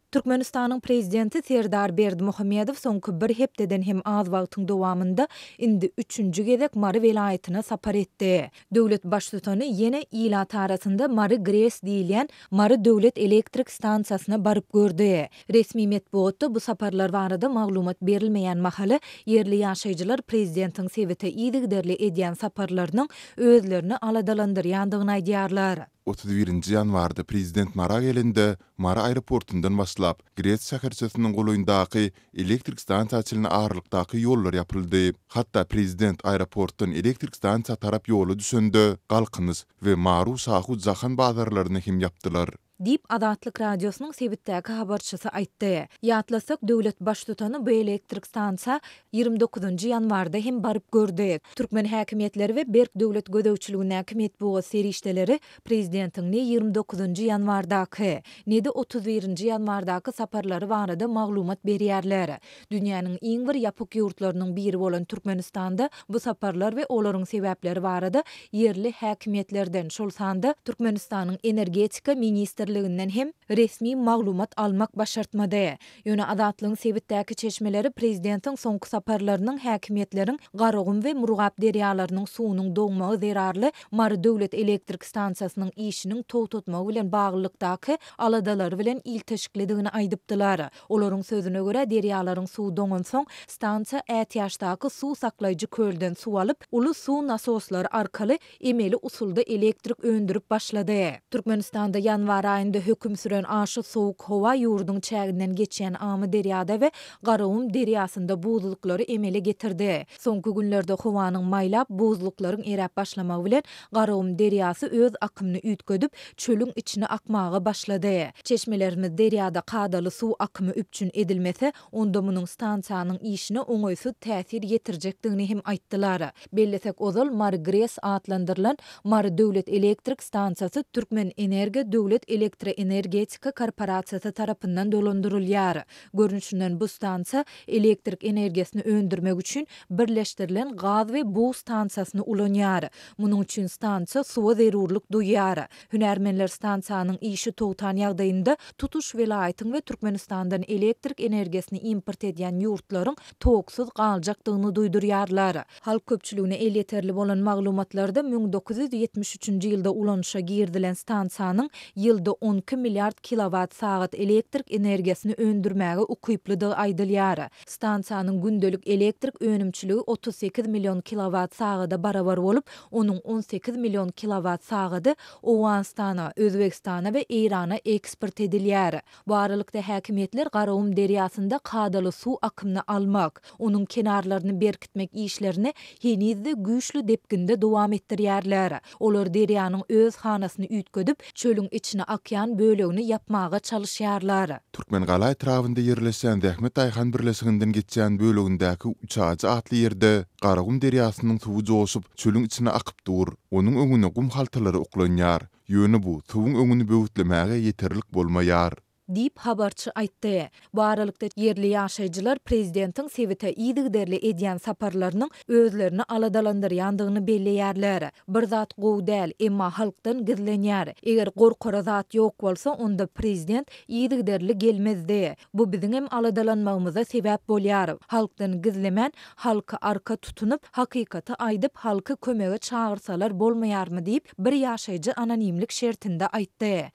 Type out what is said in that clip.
Türkmenistanyň Prezidenti Serdar Berdimuhamedow soňky bir hepdeden hem az wagtyň dowamynda indi üçünji gezek Mary welaýatyna sapar etdi. Döwlet Baştutany ýene ilat arasynda Mary GRES diýilýän Mary döwlet elektrik stansiýasyna baryp gördi. Resmi metbugatda bu saparlar barada maglumat berilmeýän mahaly, ýerli ýaşaýjylar prezidentiň sebite yzygiderli edýän saparlarynyň özlerini aladalandyrýandygyny aýdýarlar. 31-nji ýanwarda prezident Mara gelende, Mary aeroportundan başlap, GRES şäherçesiniň golaýyndaky elektrik stansiýa çenli aralykdaky ýollar ýapyldy. Hatda prezident aeroportdan elektrik stansiýa tarap ýola düşende, Galkynyş we Maru-Şahu Jahan bazarlaryny hem ýapdylar. Diýip, Azatlyk Radiosynyň sebitdäki habarçysy aýtdy. Ýatlasak, döwlet Baştutany bu elektrik stansiýa 29-njy ýanwarda hem baryp gördi. Türkmen häkimiýetleri we berk döwlet gözegçiligindäki metbugat serişdeleri prezidentiň ne 29-njy ýanwardaky, ne-de 31-nji ýanwardaky saparlary barada maglumat berýärler. Dünýäniň iň bir ýapyk ýurtlarynyň biri bolan Türkmenistanda bu saparlar we olaryň sebäpleri barada ýerli häkimiýetlerden, şol sanda Türkmenistanyň Energetika ministrliginden hem resmi maglumat almak başartmady. Ýöne Azatlygyň sebitdäki çeşmeleri prezidentiň soňky saparlarynyň häkimiýetleriň Garagum we Murgap derýalarynyň suwunyň doňmagy zerarly Mary döwlet elektrik stansiýasynyň işiniň togtatmagy bilen baglylykdaky aladalary bilen ilteşiklidigini aýdypdylar. Olaryň sözüne görä, derýalaryň suwy doňansoň, stansiýa ätiýaçdaky suw saklaýjy kölden suw alyp, uly suw nasoslary arkaly emeli usulda elektrik öndürip başlady. Türkmenistanda ýanwar aýynda höküm süren aşa sowuk howa ýurduň çäginden geçýän Amyderýada we Garagum derýasynda buzluklary emele getirdi. Soňky günlerde howanyň maýlap, buzluklaryň eräp başlamagy bilen Garagum derýasy öz akymyny üýtgedip, çölüň içine akmaga başlady. Çeşmelerimiz derýada kadaly suw akymy üpjün edilmese, onda munuň stansiýanyň işine oňaýsyz täsir ýetirjekdigini hem aýtdylar. Bellesek, ozal Mary GRES atlandyrylan Mary döwlet elektrik stansiýasy Türkmenenergo döwlet elektroenergetika korporasiýasy tarapyndan dolandyrylýar. Görnüşinden, bu stansiýa elektrik energiýasyny öndürmek üçin birleşdirilen gaz we bug stansiýasyny ulanýar. Munuň üçin stansiýa suwa zerurlyk duýýar. Hünärmenler stansiýanyň işi togtan ýagdaýynda tutuş welaýatyň we Türkmenistandan elektrik energiýasyny import edýän ýurtlaryň toksuz galjakdygyny duýdurýarlar. Halk köpçüligine elýeterli bolan maglumatlarda 1973-nji ýylda ulanyşa girizilen stansiýanyň ýylda 12 milliard kilowat-sagat elektrik energiýasyny öndürmäge ukyplydygy aýdylýar. Stansiýanyň gündelik elektrik önümçiligi 38 million kilowat-sagada barabar bolup, onuň 18 million kilowat-sagady Owganystana, Özbegistana we Eýrana eksport edilýär. Bu aralykda, häkimiýetler Garagum derýasynda kadaly suw akymyny almak, onuň kenarlaryny berkitmek işlerini heniz-de güýçli depginde dowam etdirýärler. Olar derýanyň öz hanasyny üýtgedip, çölüň içine akýan bölegini ýapmaga çalyşýarlar. Türkmengala etrabynda ýerleşýän Zähmet daýhan birleşiginden geçýän bölegindäki Üçajy atly ýerde Garagum derýasynyň suwy joşup, çölüň içine akyp dur. Onuň öňüne gum haltalary oklanýar. Ýöne bu suwuň öňüni böwütlemäge ýeterlik bolmaýar. Diýip, habarçy aýtdy. Bu aralykda, ýerli ýaşaýjylar prezidentiň sebite yzygiderli edýän saparlarynyň özlerini aladalandyrýandygyny belleýärler. Bir zat gowy däl, emma halkdan gizlenýär. Eger gorkara zat ýok bolsa, onda prezident yzygiderli gelmezdi. Bu biziňem aladalanmagymyza sebäp bolýar. Halkdan gizlemän, halky arka tutunyp, hakykaty aýdyp, halky kömege çagyrsalar bolmaýarmy diýip, bir ýaşaýjy anonimlik şertinde aýtdy.